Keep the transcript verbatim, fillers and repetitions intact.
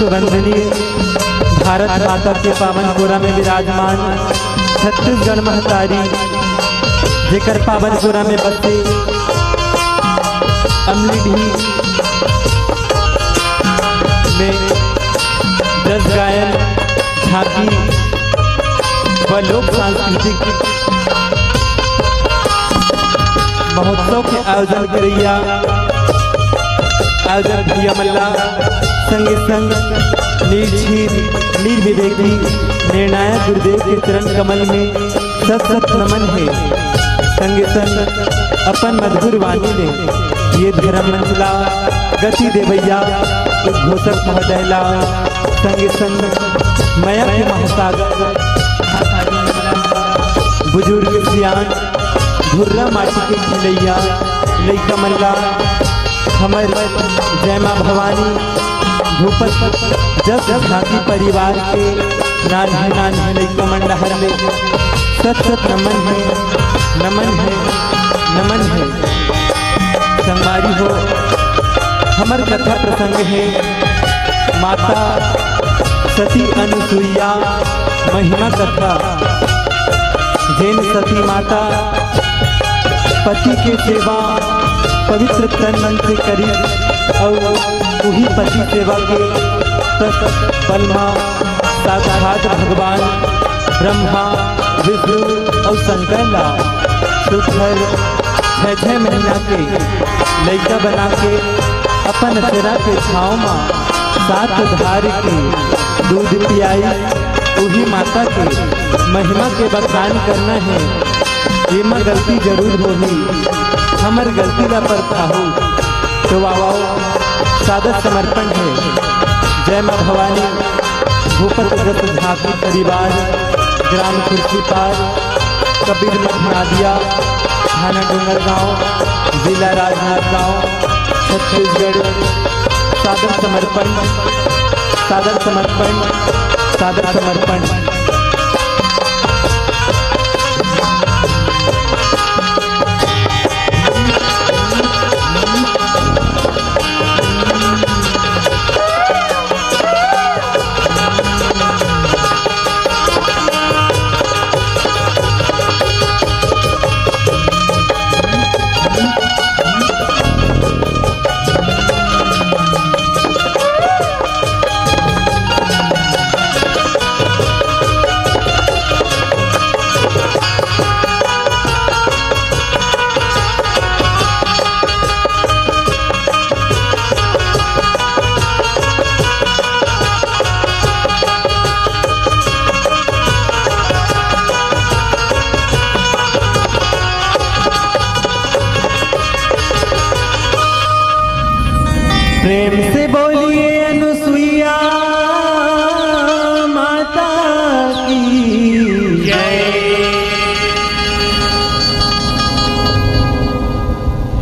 वंदनीय भारत माता के पावन कोरा में विराजमान छत्तीसगढ़ महतारी, जेकर पावन कोरा में बसे अमलीडीह में जस गायन, झांकी व लोक सांस्कृतिक महोत्सव के आयोजन करइया आयोजक भैया मन ला, संगे संग निर्जीव, निर्विवेकी, निर्णायक गुरुदेव के चरण कमल में शत शत नमन हे। संगे संग अपन मधुर वाणी ले ये धर्म मंच ला गति देवैया उद्घोषक महोदय ला, संगे संग मया के महासागर बुजुर्ग सियान, भुर्रा माटी के खिलैया लइका मन ला, हमर जय माँ भवानी भूपत जस झांकी परिवार के नान्हे नान्हे लइका मन डहर ले सत सत नमन हे, नमन हे, नमन हे। संगवारी हो, हमर कथा प्रसंग हे माता सती अनुसुईया महिमा कथा, जेन सती माता पति के सेवा पवित्र तन मन से करिस, अउ उही पति सेवा के तत्त बल मा साक्षात भगवान ब्रह्मा, विष्णु अउ शंकर ला सुघर छै छै महीना के लइका बना के अपन अचरा के छाँव मा सात धार के दूध पियाई। उही माता के महिमा के बखान करना हे, एमा गलती जरूर होही, हमर गलती ला परताहू। तो आवव, सादर समर्पण हे। जय माँ भवानी, भूपत जस झांकी परिवार, ग्राम खुर्सीपार, कबीर मठ नादिया, थाना डोंगरगांव, जिला राजनांदगांव, छत्तीसगढ़। सादर समर्पण, सादर समर्पण, सादर समर्पण।